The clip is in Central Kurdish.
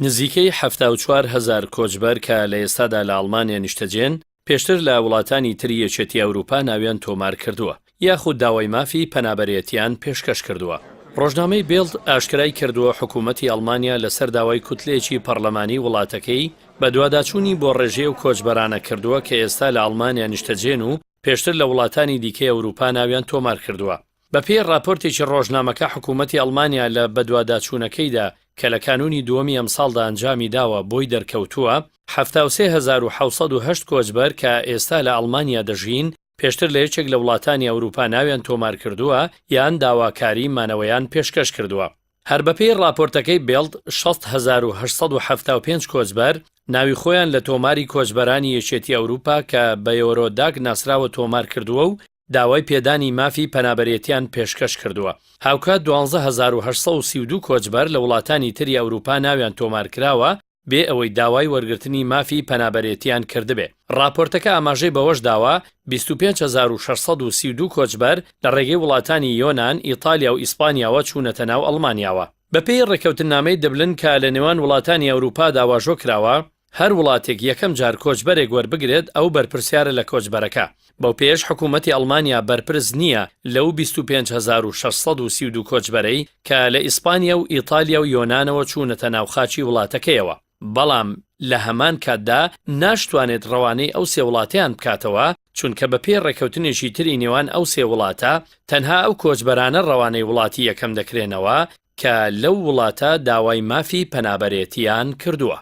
نزیکەی 74 هەزار کۆچبەر کە لە ئێستادا لە ئەڵمانیا نیشتەجێن، پێشتر لە وڵاتانی تری یەکێتی ئەوروپا ناویان تۆمار کردووە یاخود داوای مافی پەنابەرێتیان پێشکەش کردووە. ڕۆژنامەی بێڵد ئاشکرای کردووە، حکوومەتی ئەڵمانیا لەسەر داوای کوتلەیەکی پەڕلەمانی وڵاتەکەی بەدواداچوونی بۆ ڕێژەی ئەو کۆچبەرانە کردووە کە ئێستا لە ئەڵمانیا نیشتەجێن و پێشتر لە وڵاتانی دیکەی ئەوروپا ناویان تۆمار کردووە. بەپێی ڕاپۆرتێکی ڕۆژنامەکە، حکوومەتی ئەڵمانیا لە بەدواداچوونەکەیدا کە لە کانوونی دووەمی ئەمساڵدا ئەنجامی داوە بۆی دەرکەوتووە، 73,708 کۆچبەر کە ئێستا لە ئەڵمانیا دەژین، پێشتر لە یەکێک لە وڵاتانی ئەوروپا ناویان تۆمار کردووە یان داواکاری مانەوەیان پێشکەش کردووە. هەر بەپێی ڕاپۆرتەکەی بێڵد، 60,875 کۆچبەر ناوی خۆیان لە تۆماری کۆچبەرانی یەکێتی ئەوروپا کە بە یۆرۆداک ناسراوە تۆمار کردووە و داوای پێدانی مافی پەنابەرێتیان پێشکەش کردووە. هاوکات 12,832 کۆچبەر لە وڵاتانی تری ئەوروپا ناویان تۆمارکراوە بێ ئەوەی داوای وەرگرتنی مافی پەنابەرێتیان کردبێ. ڕاپۆرتەکە ئاماژەی بەوەش داوە، 25,632 کۆچبەر لە ڕێگەی وڵاتانی یۆنان، ئیتالیا و ئیسپانیاوە چوونەتە ناو ئەڵمانیاوە. بەپێی ڕێککەوتننامەی دبلن کە لە نێوان وڵاتانی ئەوروپادا واژۆ کراوە، هەر وڵاتێک یەکەم جار کۆچبەرێک وەربگرێت ئەو بەرپرسیارە لە کۆچبەرەکە، بەوپێیەش حکوومەتی ئەڵمانیا بەرپرس نییە لەو 25,632 کۆچبەرەی کە لە ئیسپانیا و ئیتالیا و یۆنانەوە چوونەتە ناو خاکی وڵاتەکەیەوە، بەڵام لە هەمان کاتدا ناشتوانێت ڕەوانەی ئەو سێ وڵاتەیان بکاتەوە، چونکە بەپێی ڕێککەوتنێکی تری نێوان ئەو سێ وڵاتە تەنها ئەو کۆچبەرانە ڕەوانەی وڵاتی یەکەم دەکرێنەوە کە لەو وڵاتە داوای مافی پەنابەرێتیان کردووە.